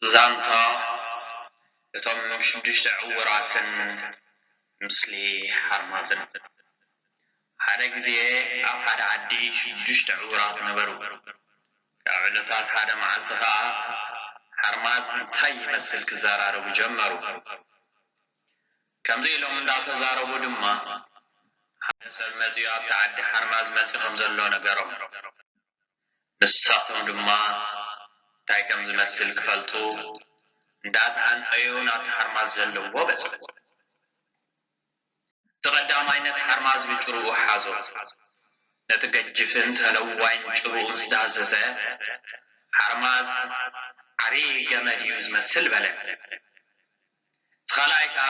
ዛንታ እቶም ሽዱሽተ ዕዉራትን ምስሊ ሓርማዝን። ሓደ ግዜ ኣብ ሓደ ዓዲ ሽዱሽተ ዕዉራት ነበሩ። ካብ ዕለታት ሓደ መዓልቲ ኸኣ ሓርማዝ እንታይ ይመስል ክዘራረቡ ጀመሩ። ከምዚ ኢሎም እንዳተዛረቡ ድማ ሓደ ሰብ መጺኡ ኣብቲ ዓዲ ሓርማዝ መጺኡ ከም ዘሎ ነገሮም። ንሳቶም ድማ እንታይ ከም ዝመስል ክፈልጡ እንዳተሃንጠዩ ናብቲ ሓርማዝ ዘለዎ በጽሑ። እቲ ቀዳማይ ነቲ ሓርማዝ ብጭርኡ ሓዞ። ነቲ ገጅፍን ተለዋይን ጭርኡ ምስ ዳህሰሰ፣ ሓርማዝ ዓቢ ገመድ እዩ ዝመስል በለ። እቲ ካልኣይ ከኣ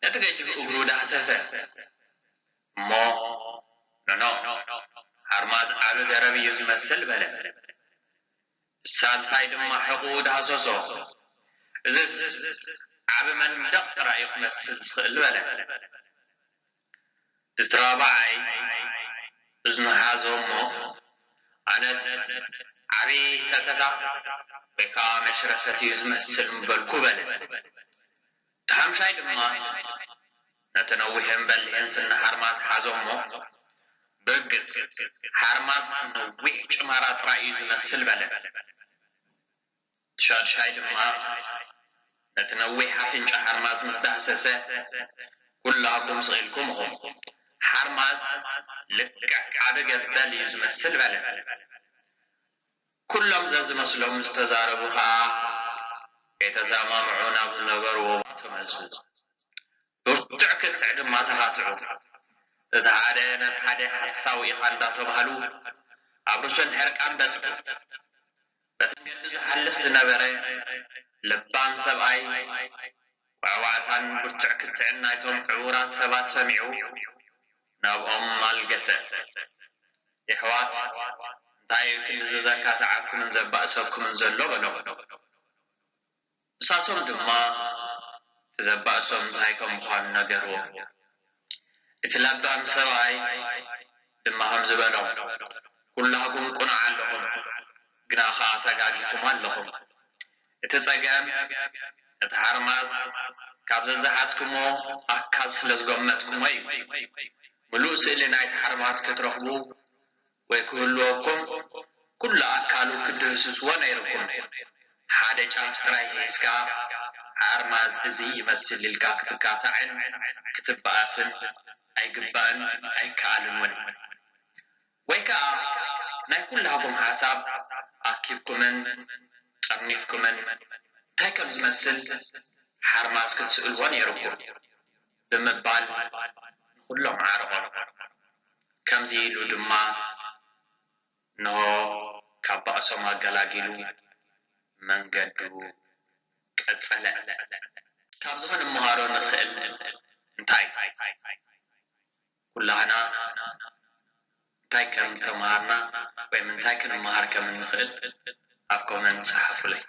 ነቲ ገጅፍ እግሩ ዳህሰሰ። እሞ፣ ኖኖ፣ ሓርማዝ ዓቢ ገረብ እዩ ዝመስል በለ። ሳልሳይ ድማ ሕቑኡ ዳህሰሶ። እዝስ ዓቢ መንደቕ ጥራይ እዩ ክመስል ዝኽእል በለ። እቲ ራብዓይ እዝኑ ሓዞ እሞ፣ ኣነስ ዓቢ ሰተታ ወይ ከኣ መሽረፈት እዩ ዝመስል ምበልኩ በለ። እቲ ሓምሻይ ድማ ነቲ ነዊሕን በሊሕን ስኒ ሓርማዝ ሓዞ እሞ፣ ብርግጽ ሓርማዝ ነዊሕ ጭማራ ጥራይ እዩ ዝመስል በለ። እቲ ሻድሻይ ድማ ነቲ ነዊሕ ኣፍንጫ ሓርማዝ ምስ ዳህሰሰ፣ ኩላኩም ስቕ ኢልኩም ኢኹም። ሓርማዝ ልክዕ ዓቢ ገበል እዩ ዝመስል በለ። ኩሎም ዘዝመስሎም ምስ ተዛረቡ ኸኣ ከይተሰማምዑ ናብ ዝነበርዎ ቦታ ተመልሱ። ብርቱዕ ክትዕ ድማ ተኻትዑ። እቲ ሓደ ነቲ ሓደ ሓሳዊ ኢኻ እንዳተባህሉ ኣብ ርእሶም ሕርቃን በጽሑ። በቲ መንገዲ ዝሓልፍ ዝነበረ ለባም ሰብኣይ ዋዕዋዕታን ብርቱዕ ክትዕን ናይቶም ዕዉራት ሰባት ሰሚዑ ናብኦም ኣልገሰ። የሕዋት፣ እንታይ እዩ ክንዲ ዘዘካትዓኩምን ዘባእሰኩምን ዘሎ? በሎም። ንሳቶም ድማ እቲ ዘባእሶም እንታይ ከም ምዃኑ ነገርዎም። እቲ ለባም ሰብኣይ ድማ ከምዚ በሎም፣ ኩላኹም ቅኑዕ ኣለኹም፣ ግና ኸኣ ተጋጊኹም ኣለኹም። እቲ ጸገም፣ ነቲ ሓርማዝ ካብ ዘዝሓዝኩሞ ኣካል ስለ ዝገመትኩሞ እዩ። ምሉእ ስእሊ ናይቲ ሓርማዝ ክትረኽቡ ወይ ክህልወኩም፣ ኩሉ ኣካሉ ክትድህስስዎ ነይርኩም። ሓደ ጫፍ ጥራይ ሒዝካ፣ ሓርማዝ እዚ ይመስል ኢልካ ክትካታዕን ክትበኣስን ኣይግባእን ኣይከኣልን እውን። ወይ ከኣ ናይ ኩላኹም ሓሳብ ኣኪብኩምን ጠርኒፍኩምን እንታይ ከም ዝመስል ሓርማዝ ክትስእልዎ ነይርኩም ብምባል ንኹሎም ዓረቖም። ከምዚ ኢሉ ድማ እንሆ ካብ ባእሶም ኣገላጊሉ መንገዱ ቀጸለ። ካብዚ ክንመሃሮ ንኽእል እንታይ? ኩላህና እንታይ ከም ተምሃርና ወይ እንታይ ክንመሃር ከም እንኽእል ኣብ ኮመንት ጸሓፉለይ።